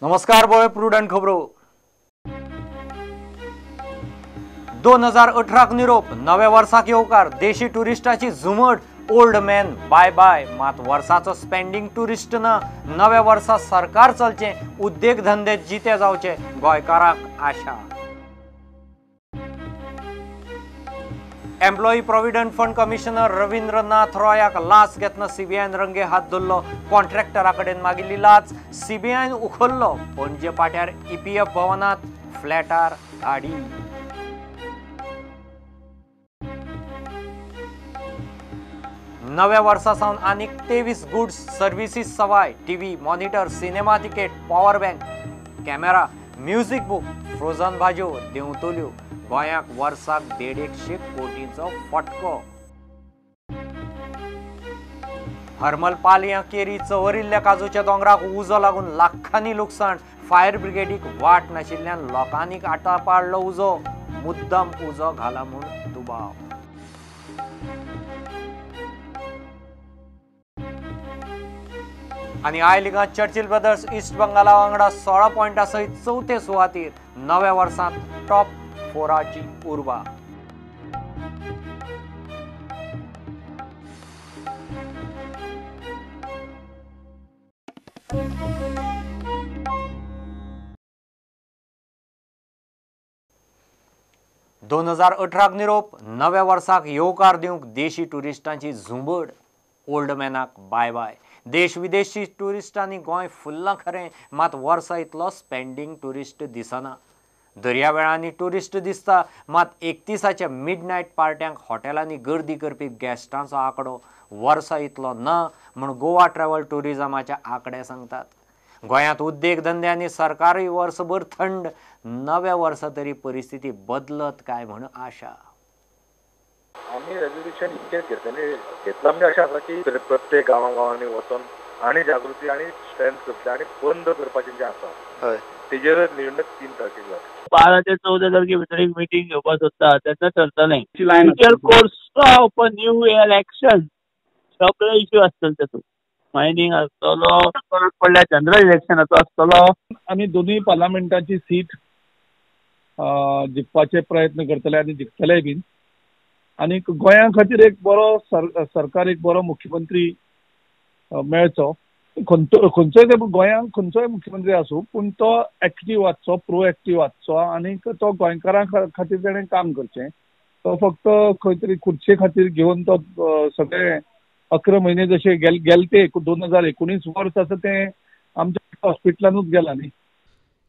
नमस्कार बोय प्रुडंट खबरो. 2018 निरोप, नव्या वर्साक येवकार, देशी टुरिस्टाची झुमट, ओल्ड मॅन बाय बाय. मात वर्साचो स्पेंडींग टुरिस्ट ना. नव्या वर्सा सरकार चलचें, उद्देग धंदे जिते जावचे, गोंयकारांक आशा. Employee provident fund commissioner Ravindranath रॉयाक लाच घेतना सीबीआयन रंगे हात धरलो. कॉन्ट्रॅक्टरा कडेन मागिल्ली लाच सीबीआयन उखल्लो. पणजे पाट्यार ईपीएफ भवनांत फ्लॅटार धाडी. नव्या वर्सा सावन आनीक 23 गुड्स सर्विसीस सवाय. TV, monitor, cinema ticket, power bank, camera, music book, frozen भाजयो देंवतल्यो. गोंयाक वर्साक 150 कोटींचो फटको. हरमल पालयां केरी चवरिल्ल्या काजूच्या दोंगराक उजो लागून लाखांनी लुकसाण. फायर ब्रिगेडीक वाट नाशिल्ल्यान लोकांनी आटा पाडलो उजो. मुद्दम उजो घाला म्हूण दुबाव. आनी I लिगांत चर्चिल ब्रदर्स ईस्ट बंगाला वांगडा 16 पॉयंटा सयत चवथे सुवातीर. नव्या वर्सांत टॉप 4ची उर्बा. ...2018 निरोप, नव्या वर्साक येवकार दिवंक देशी टुरिस्टांची झुंबड. ओल्ड मॅनाक बाय बाय. देश विदेशी टुरिस्टांनी गोंय फुल्लां खरें, मात वर्सा इतलो स्पेंडींग टुरिस्ट दिसना. दर्यावेळांनी टुरिस्ट दिसता, मात 31आच्या मिडनायट पार्ट्यांक हॉटेलांनी गर्दी करपी गेस्टांचो आंकडो वर्सा इतलो ना म्हूण गोवा ट्रॅव्हल टुरिजमाचे आंकडे सांगतात. गोंयांत उद्देग धंदे आनी सरकारूय वर्सभर थंड. नव्या वर्सा तरी परिस्थिती बदलत काय म्हूण आशा. आमी रेजोल्युशन इतकेंच घेतलें घेतलां म्हणजे अशें आसा की प्रत्येक गांवा गांवांनी वचोन आनी जागृती आनी स्ट्रेंथ करतले आनी बंद करपाचें जें आसा तेजेर निर्णय 3 तारखेक जाता. 12 ते 14 तारखे भितर एक मिटींग घेवपाक सोदता तेन्ना ठरतलें. Future course of a new election सगळे इश्यू आसतले तातूंत. मायनींग आसतलो, गरज पडल्यार जनरल इलेक्शनाचो आसतलो. आमी दोनूय पार्लमेंटाची सीट जिखपाचे प्रयत्न करतले आनी जिखतलेय बीन. आनी गोंया खातीर एक बरो सरकार, एक बरो मुख्यमंत्री मेळचो. खंयचोय गोंयांत खंयचोय मुख्यमंत्री आसूं, पूण तो एक्टीव आसचो, प्रोएक्टीव आसचो आनी तो गोंयकारां खातीर ताणें काम करचें. तो फक्त खंय तरी खुर्चे खातीर घेवन तो सगळे 11 म्हयने जशे गेले ते 2019 वर्स आसा तें आमच्या हॉस्पिटलानूच गेला न्ही.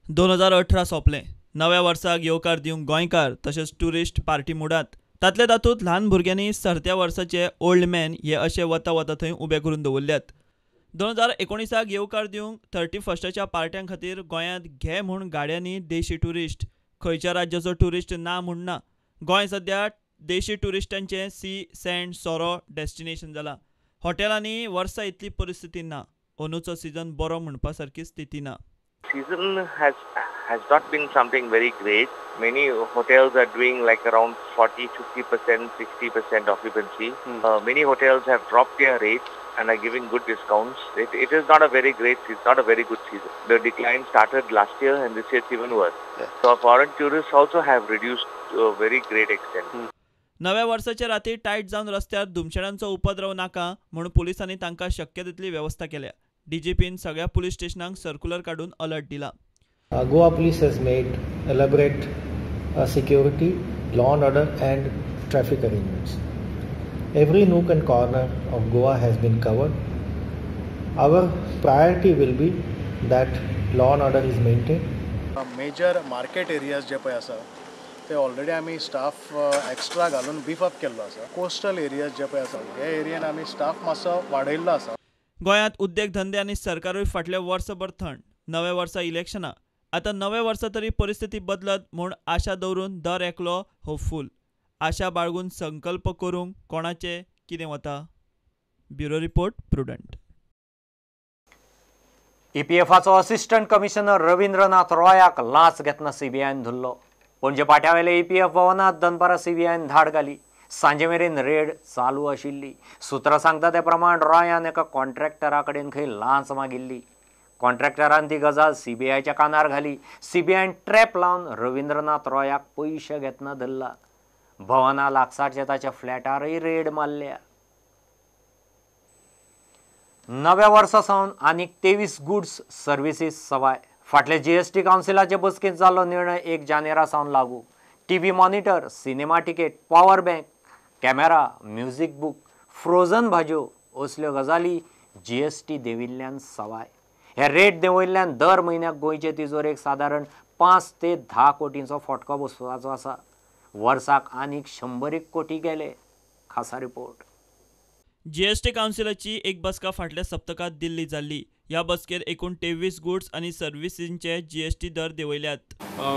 2018 सोंपलें. नव्या वर्साक येवकार दिवंक गोंयकार तशेंच ट्युरिस्ट पार्टी मुडांत. तातले तातूंत ल्हान भुरग्यांनी सरत्या वर्साचे ओल्ड मॅन हे अशे वता वता थंय उबे करून दवरल्यात. 2019 येवकार दिवंक 31स्टाच्या पार्ट्यां खातीर गोंयांत घे म्हूण गाड्यांनी देशी ट्युरिस्ट. खंयच्या राज्याचो ट्युरिस्ट ना म्हूण ना. गोंय सद्या देशी ट्युरिस्टांचें सी सँड सोरो डेस्टिनेशन जालां. हॉटेलांनी वर्सा इतली परिस्थिती ना. अंदूचो सिजन बरो म्हणपा सारकी स्थिती ना. Season has not been something very great. Many hotels are doing like around 40, 50%, 60% occupancy. Many hotels have dropped their rates and are giving good discounts. It is not a very great, it's not a very good season. The decline started last year and this year it's even worse. Yeah. So foreign tourists also have reduced to a very great extent. नव्या वर्साच्या राती tight जावन रस्त्यार धुमशेणांचो उपद्रव नाका म्हूण पुलिसांनी तांकां शक्य तितली वेवस्था केल्या. डीजीपीन सगळ्या पुलीस स्टेशनांक सर्क्युलर काडून अलर्ट दिला. Goa Police has made elaborate security, law and order and traffic arrangements. Every nook and corner of Goa has been covered. Our priority will be that law and order is maintained. Major market areas जे पळय आसा ते already आमी staff extra घालून beef up केल्लो आसा. Coastal areas जे पळय आसा हे एरियेन आमी स्टाफ मातसो वाडयल्लो आसा. गोंयांत उद्देग धंदे आनी सरकारूय फाटल्या वर्सभर थंड. नव्या वर्सा इलेक्शनां. आतां नव्या वर्सा तरी परिस्थिती बदलत म्हूण आशा दवरून दर एकलो होपफूल. आशा बाळगून संकल्प करूंक कोणाचें कितें वता. Bureau report, Prudent. ईपीएफाचो assistant commissioner Rabindranath रॉयाक लांच घेतना सीबीआयन धरलो. पणजे पाट्यावेले ईपीएफ भवनांत दनपारां सीबीआयन धाड घाली. सांजे मेरेन रेड चालू आशिल्ली. सूत्रां सांगता ते प्रमाण रॉयान एका कॉन्ट्रॅक्टरा कडेन खंय लांच मागिल्ली. कॉन्ट्रॅक्टरान ती गजाल सीबीआयच्या कानार घाली. सीबीआयन ट्रॅप लावन रविंद्रनाथ रॉयाक पयशे घेतना धरला. भवना लागसारच्या ताच्या फ्लॅटारय रेड मारल्या. नव्या वर्सा सावन आनीक 23 गुड्स सर्विसीस सवाय. फाटले जीएसटी कावन्सिलाचे बसकेंत जाल्लो निर्णय 1 जानेरा सावन लागू. TV monitor, cinema ticket, power bank, camera, music book, frozen भाजयो असल्यो गजाली जीएसटी देंविल्ल्यान सवाय. हे रेट देंवयल्ल्यान दर म्हयन्याक गोंयचे तिजोरेक सादारण 5 ते 10 कोटींचो फटको बसपाचो आसा. वर्साक आनीक 100 कोटी गेले. खासा रिपोर्ट. जीएसटी कावन्सिलाची एक बसका फाटल्या सप्तकांत दिल्ली जाल्ली. ह्या बसकेर एकूण 23 गुड्स आनी सर्विसींचे जीएसटी दर देंवयल्यात.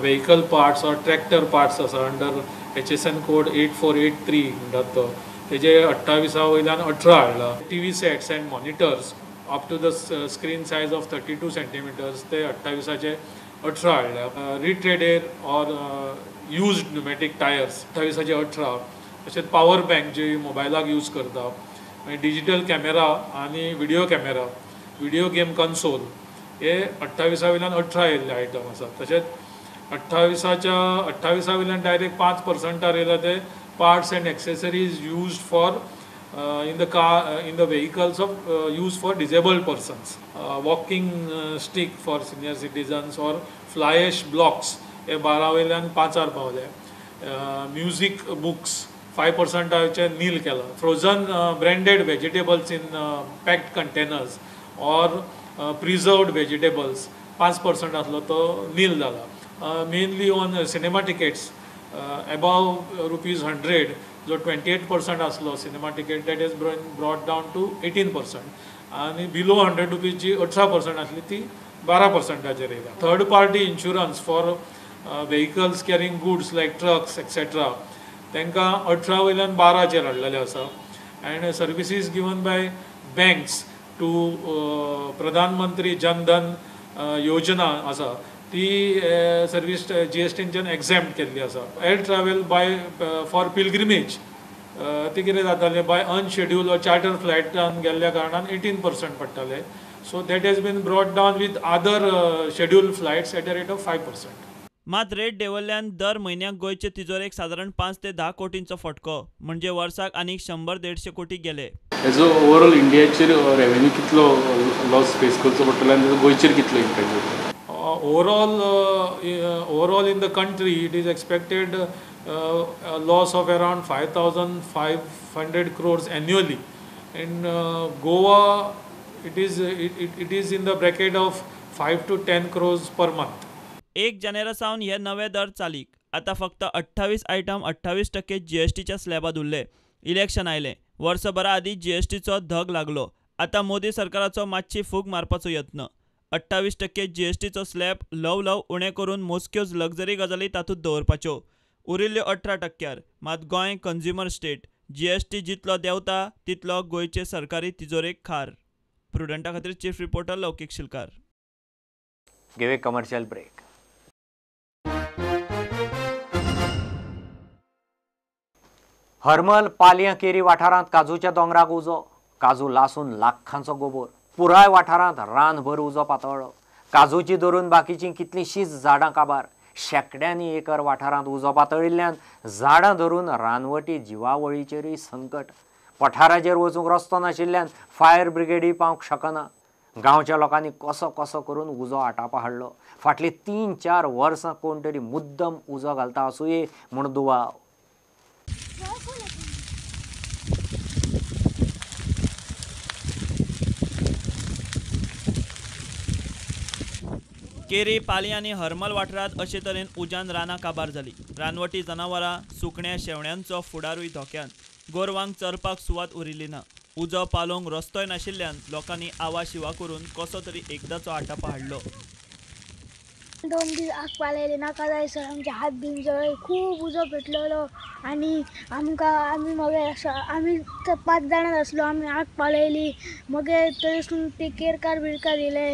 Vehicle parts or tractor parts आसा अंडर HSN code 8483 म्हणटात तो, तेजे 28 वयल्यान 18 हाडला. TV sets and monitors up to the screen size of 32 centimetres ते 28 18 हाडल्या. Retreaded or used pneumatic tyres 28 18. तशेंच पावर बँक जी मोबायलाक यूज करता, मागीर डिजिटल कॅमेरा आनी video camera, video game console हे 28 वयल्यान 18 येयल्ले आयटम आसात. तशेंच 28 वयल्यान डायरेक्ट 5% येयला ते parts and accessories used for in the car, in the vehicles of use for disabled persons, walking stick for senior citizens or fly ash blocks हे 12 वयल्यान 5 पावले. म्युजीक बुक्स 5% नील केला. Frozen branded vegetables in packed containers or preserved vegetables 5% आसलो तो नील जाला. Mainly on cinema tickets above ₹100 जो 28% आसलो cinema ticket that is brought down to 18% आनी बिलो ₹100 जी 18% आसली ती 12% येयला. Third party insurance for vehicles carrying goods like trucks etcetera तांकां 18 वयल्यान 12 हाडलेले आसा. And services given by banks to Pradhan Mantri Jan Dhan Yojana आसा ती सर्वीस जीएसटींच्यान एक्झॅम्प्ट केल्ली आसा. Air travel by for pilgrimage ती कितें जातालें बाय अनशेड्यूल ऑर चार्टर फ्लायटान गेल्ल्या कारणान 18% पडटाले. So that has been brought down with other schedule flights at a rate of 5%. मात रेट देंवल्ल्यान दर म्हयन्याक गोंयचे तिजोरेक सादारण 5 ते 10 कोटींचो फटको, म्हणजे वर्साक आनीक 100-150 कोटी गेले. हेजो ओवरऑल इंडियाचेर रेवेन्यू कितलो लॉस फेस करचो पडटलो आनी तेजो गोंयचेर कितलो इम्पॅक्ट जातलो? Overall in the country it is expected a loss of around 5,500 crores annually. In Goa it is in the bracket of 5 to 10 crores per month. 1 जानेरा सावन हे नवे दर चालीक. आतां फक्त 28 आयटम 28% जीएसटीच्या स्लॅबांत उरले. इलेक्शन आयलें, वर्सभरा आदीं जीएसटीचो धग लागलो. आतां मोदी सरकाराचो मातशी फूग मारपाचो यत्न. 28% जीएसटीचो स्लॅब ल्हव ल्हव उणें करून मोजक्योच लक्झरी गजाली तातूंत दवरपाच्यो. उरिल्ल्यो 18%. मात गोंय कंज्युमर स्टेट, जीएसटी जितलो देंवता तितलो गोंयचे सरकारी तिजोरेक खार. प्रुडंटा खातीर chief reporter Laukik Shilkar. Give a commercial break. Harmal Palyan Keri वाठारांत काजूच्या दोंगराक उजो. काजू लासून लाखांचो गोबोर. पुराय वाठारांत रानभर उजो पातळ्ळो. काजूची धरून बाकीचीं कितलींशींच झाडां काबार. शेंकड्यांनी एकर वाठारांत उजो पातळिल्ल्यान झाडां धरून रानवटी जिवावळीचेरूय संकट. पठाराचेर वचूंक रस्तो नाशिल्ल्यान फायर ब्रिगेडूय पावंक शकना. गांवच्या लोकांनी कसो कसो करून उजो आटापा हाडलो. फाटलीं 3-4 वर्सां कोण तरी मुद्दम उजो घालता आसुये म्हूण दुबाव. केरी, पाली आनी हरमल वाठारांत अशे तरेन उज्यान रानां काबार जाली. रानवटी जनावरां, सुकण्या, शेवण्यांचो फुडारूय धोक्यांत. गोरवांक चरपाक सुवात उरिल्ली ना. उजो पालोवंक रस्तोय नाशिल्ल्यान लोकांनी आवा शिवा करून कसो तरी एकदाचो आटापा हाडलो. 2 दीस आग पालयली नाका जायसर आमचे हात बीन जळ्ळे, खूब उजो पेटलेलो आनी आमकां आमी मगेर आमी 5 जाणां आसलो, आमी आग पालयली. मगेर थंयसून ते केरकार बिरकार येयले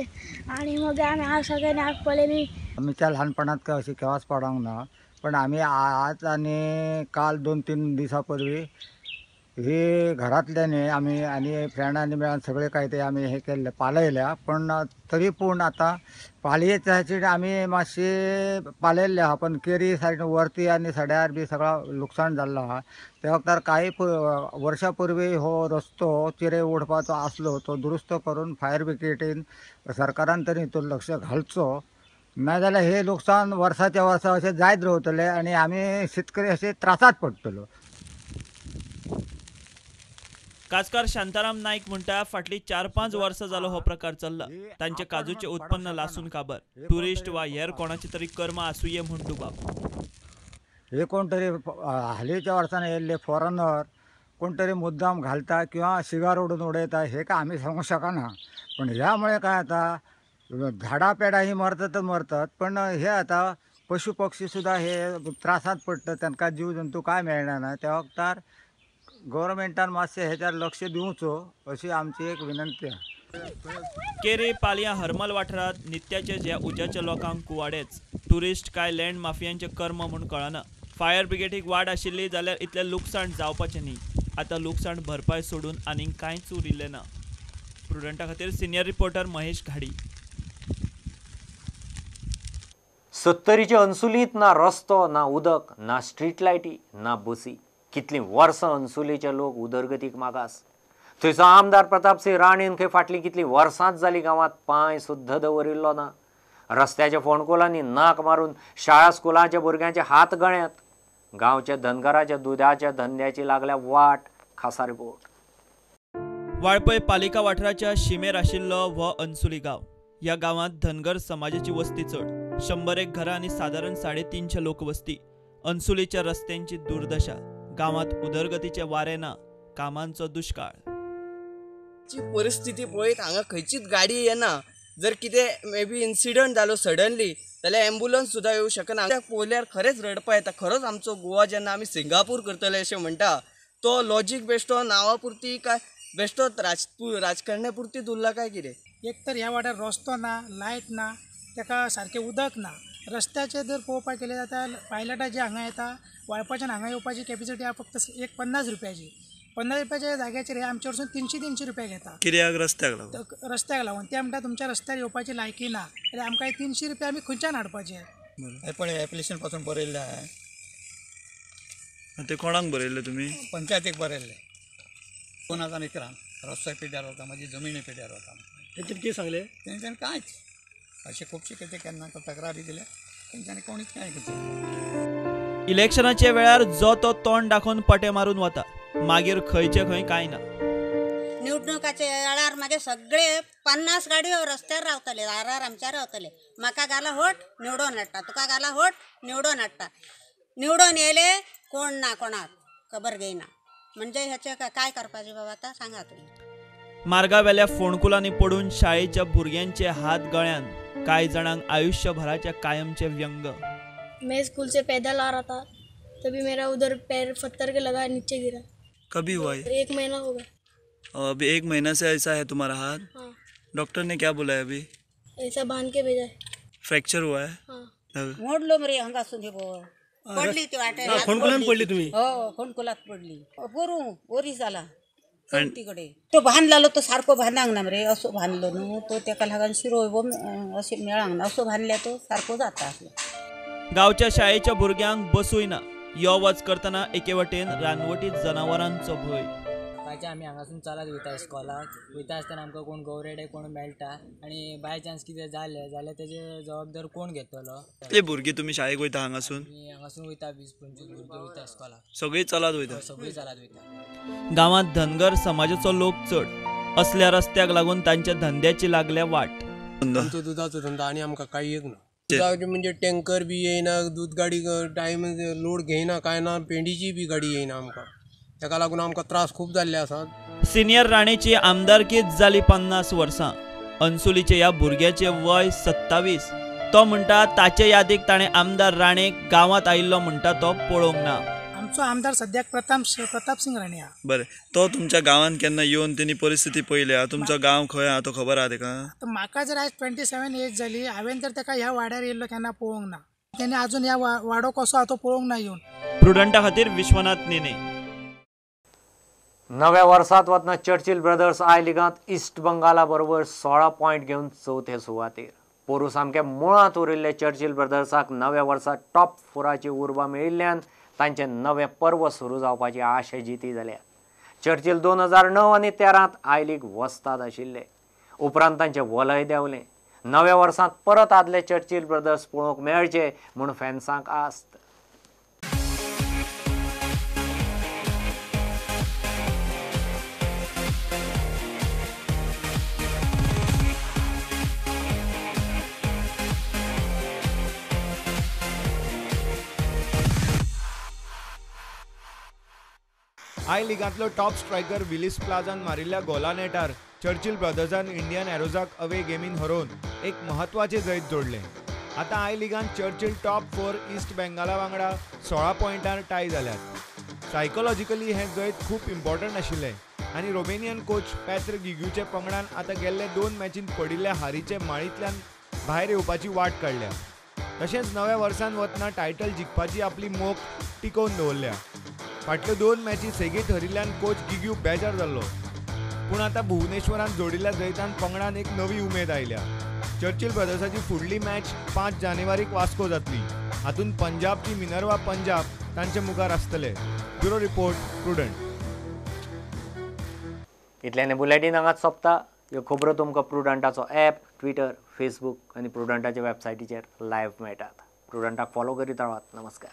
आनी मगेर आमी सगळ्यांनी आग पालयली. आमच्या ल्हानपणांत काय अशी केव्हाच पडोंक ना, पण आमी आज आनी काल 2-3 दिसां पूर्वी हे घरांतल्यानी आमी आनी फ्रेंडांनी मेळून सगळे काय ते आमी हे केल्ले पालयल्या, पण तरी पूण आतां पालयेच्या आमी मातशी पालयल्ले आहा, पण केरी सायडीन वरती आनी सड्यार बी सगळो लुकसाण जाल्लो आहा. त्या वखतार कांय वर्सां पूर्वी हो रस्तो चिरे ओडपाचो आसलो तो दुरुस्त करून फायर ब्रिगेडीन सरकारान तरी हितून लक्ष घालचो, नाजाल्यार हे लुकसाण वर्साच्या वर्सा अशें जायत रावतलें आनी आमी शेतकरी अशे त्रासांत पडटलो. काजकार शांताराम नाईक म्हणटा फाटली 4-5 वर्सां जालो हो प्रकार चल्ला. तांचे काजूचे उत्पन्न लासून काबर. टुरिस्ट वा हेर कोणाची तरी कर्म आसुये म्हूण दुबाव. हे कोण तरी हालींच्या वर्सांनी येयल्ले फॉरेनर कोण तरी मुद्दाम घालता किंवा शिगार ओडून उडयता हे काय आमी सांगूंक शकना, पण ह्या मुळे काय जाता झाडां पेडां ही मरतात मरतात, पण हे आतां पशु पक्षी सुद्दां हे त्रासांत पडटात, तांकां जीव जंतू काय मेळना ना. त्या वखतार गव्हर्मेंटान मातशें हेच्यार लक्ष दिवचो अशी आमची एक विनंती आसा. केरी पालयां हरमल वाठारांत नित्याचे ज्या उज्याच्या लोकांक कुवाडेच. टुरिस्ट काय लँड माफियांचे कर्म म्हूण कळना. फायर ब्रिगेडीक वाड आशिल्ली जाल्यार इतलें लुकसाण जावपाचें न्ही. आतां लुकसाण भरपाय सोडून आनीक कांयच उरिल्लें ना. प्रुडंटा खातीर सिनियर रिपोर्टर महेश घाडी. सत्तरीचे अन्सुलीत ना रस्तो, ना उदक, ना स्ट्रीट लायटी, ना बसी. कितलीं वर्सां अन्सुलीचे लोक उदरगतीक मागास. थंयचो आमदार प्रतापसिंह राणेन खंय फाटलीं कितलीं वर्सांच जालीं गांवांत पांय सुद्दां दवरिल्लो ना. रस्त्याच्या फोंडकुलांनी नाक मारून शाळा स्कुलांच्या भुरग्यांचे हात गळ्यांत. गांवच्या धनगराच्या दुदाच्या धंद्याची लागल्या वाट. खासा रिपोर्ट. वाळपय पालिका वाठाराच्या शिमेर आशिल्लो हो अन्सुली गांव. ह्या गांवांत धनगर समाजाची वस्ती चड. 101 घरां आनी सादारण 350 लोकवस्ती. अन्सुलीच्या रस्त्यांची दुर्दशा. गांवांत उदरगतीचे वारे ना, कामांचो दुश्काळ. परिस्थिती पळयत हांगा खंयचीच गाडी येना. जर कितें मे बी इन्सिडंट जालो सडनली जाल्यार एम्बुलन्स सुद्दां येवं शकना. पळयल्यार खरेंच रडपा येता. खरोच आमचो गोवा जेन्ना आमी सिंगापूर करतले अशें म्हणटा तो लॉजीक बेश्टो नांवा पुरती काय बेश्टो राजकारण्या पुरती उरला काय कितें. एक तर ह्या वाड्यार रस्तो ना, लायट ना, ताका सारकें उदक ना. रस्त्याचेर जर पळोवपाक गेलें जाल्यार पायलटां जे हांगा येता वाळपाच्यान हांगा येवपाची कॅपेसिटी आहा फक्त एक 50 रुपयाची. 50 रुपयाच्या जाग्याचेर हे आमचे वरसून 300-300 रुपया घेता. कित्याक? रस्त्याक लागून. रस्त्याक लागून ते म्हणटा तुमच्या रस्त्यार येवपाची लायकी ना, जाल्यार आमकां 300 रुपया आमी खंयच्यान हाडपाचे. हे पळय एप्लिकेशन पासून बरयल्लें हांवें. ते कोणाक बरयल्लें तुमी? पंचायतीक बरयल्लें. 2011 रस्तो पिड्ड्यार वता, म्हाजी जमीन पिड्ड्यार वता. तेंच्यानी कितें सांगलें? तेंच्यानी कांयच अशें खुबशे कितें केन्ना तक्रारी दिल्या तेंच्यांनी कोणीच कांय केलें. इलेक्शनाच्या वेळार जो तो तोंड दाखोवन पटे मारून वता, मागीर खंयचे खंय कांय ना. निवडणुकाच्या वेळार मागीर सगळे 50 गाडयो रस्त्यार रावतले, दारार आमच्या रावतले. म्हाका घाला होट निवडून हाडटा, तुका घाला होट निवडून हाडटा. निवडून येयले कोण ना, कोणाक खबर घेयना. म्हणजे हेचे काय करपाचें बाबा आतां सांगा तुमी. मार्गावेल्या फोंडकुलांनी पडून शाळेच्या भुरग्यांचे हात गळ्यान, कांय जाणांक आयुष्यभराच्या कायमचे व्यंग. मैं स्कूल से पैदल आ रहा था तभी मेरा उधर पैर पत्थर के लगा, नीचे गिरा. कभी हुआ ये? 1 महीना हो गया. अभी 1 महीना से ऐसा है तुम्हारा हाथ? हाँ. डॉक्टर ने क्या बोला है अभी? ऐसा बांध के भेजा है. फ्रैक्चर हुआ है? हाँ. मोडलो मरे हांगासून हे पडली ती वाटे. फोंडकुलान पडली तुम्ही? हो, फोंडकुलात पडली. बरू वरी जाला तिकडे. तो बांधलालो तो सारको बांदांक ना मरे, असो बांदलो न्हू तो तेका लागून शिरो अशें मेळांक ना, असो बांदल्या तो सारको जाता. गांवच्या शाळेच्या भुरग्यांक बसूय ना. यो वच करतना एके वटेन रानवटी जनावरांचो भंय. ताचे आमी हांगासून चलत वयता इस्कॉलाक. वयता आसतना आमकां कोण गवरेडे कोण मेळटा आनी बाय चान्स कितें जालें जाल्यार तेजे जबाबदार कोण घेतलो. कितली भुरगीं तुमी शाळेक वयता हांगासून? आमी हांगासून वयता 20-25 भुरगीं वयता इस्कॉलाक. सगळीं चलत वयता? सगळीं चलत वयता. गांवांत धनगर समाजाचो लोक चड. असल्या रस्त्याक लागून तांच्या धंद्याची लागल्या वाट. आमचो दुदाचो धंदा आनी आमकां कांय एक ना. दुदाचे म्हणजे टँकर बी येयना, दूद गाडी टायम लोड घेयना, कांय ना, पेंडीची बी गाडी येयना आमकां. ताका लागून आमकां त्रास खूब जाल्ले आसात. सिनियर राणेची आमदारकीच जाली 50 वर्सां. अन्सुलीचे ह्या भुरग्याचे वय 27. तो म्हणटा ताचे यादीक ताणें आमदार राणेक गांवांत आयिल्लो म्हणटा तो पळोवंक ना. आमचो आमदार सद्याक प्रतापसिंग राणे आहा. बरें, तो तुमच्या गांवांत केन्ना येवन तेणी परिस्थिती पळयल्या? तुमचो गांव खंय आहा तो खबर आहा तेका? म्हाका जर आयज 27 एज जाली, हांवें तर तेका ह्या वाड्यार येयल्लो केन्ना पळोवंक ना. तेणी आजून ह्या वाडो कसो आहा तो पळोवंक ना येवन. प्रुडंटा खातीर विश्वनाथ नेने. नव्या वर्सांत वतना चर्चिल ब्रदर्स I लिगांत इस्ट बंगाला बरोबर 16 पॉयंट घेवन चवथे सुवातेर. पोरू सामकें मुळांत उरिल्ले चर्चिल ब्रदर्साक नव्या वर्सा टॉप 4ची उर्बा मेळिल्ल्यान तांचें नवें पर्व सुरू जावपाची आशा जिती जाल्या. चर्चिल 2009 आनी 13 I league वस्ताद आशिल्ले. उपरांत तांचें वलय देंवलें. नव्या वर्सांत परत आदले चर्चिल ब्रदर्स पळोवंक मेळचे म्हूण फॅन्सांक आस्त. I लिगांतलो टॉप स्ट्रायकर विलिस प्लाझान मारिल्ल्या गोला नेटार चर्चिल ब्रदर्सान इंडियन एरोजाक अवे गेमीन हरोवन एक म्हत्वाचें जैत जोडलें. आतां I लिगांत चर्चिल टॉप 4 ईस्ट बेंगाला वांगडा 16 पॉयंटार टाय जाल्यात. सायकोलॉजिकली हें जैत खूब इम्पॉर्टंट आशिल्लें आनी रोमेनियन कोच पॅत्र गिग्यूचे पंगडान आतां गेल्ले 2 मॅचींत पडिल्ल्या हारीचे माळींतल्यान भायर येवपाची वाट काडल्या. तशेंच नव्या वर्सान वतना टायटल जिखपाची आपली मोख टिकोवन दवरल्या. फाटल्यो 2 मॅची सेगीत हरिल्ल्यान कोच गिग्यू बेजार जाल्लो, पूण आतां भुवनेश्वरान जोडिल्ल्या जैतान पंगडान एक नवी उमेद आयल्या. चर्चिल ब्रदर्साची फुडली मॅच 5 जानेवारीक वास्को जातली. हातूंत पंजाबची मिनर्वा पंजाब तांचे मुखार आसतले. Bureau report, Prudent. इतल्यान बुलेटीन हांगाच सोंपता. ह्यो खबरो तुमकां प्रुडंटाचो ॲप, ट्विटर, फेसबूक आनी प्रुडंटाच्या वेबसायटीचेर लायव्ह मेळटात. प्रुडंटाक फॉलो करीत रावात. नमस्कार.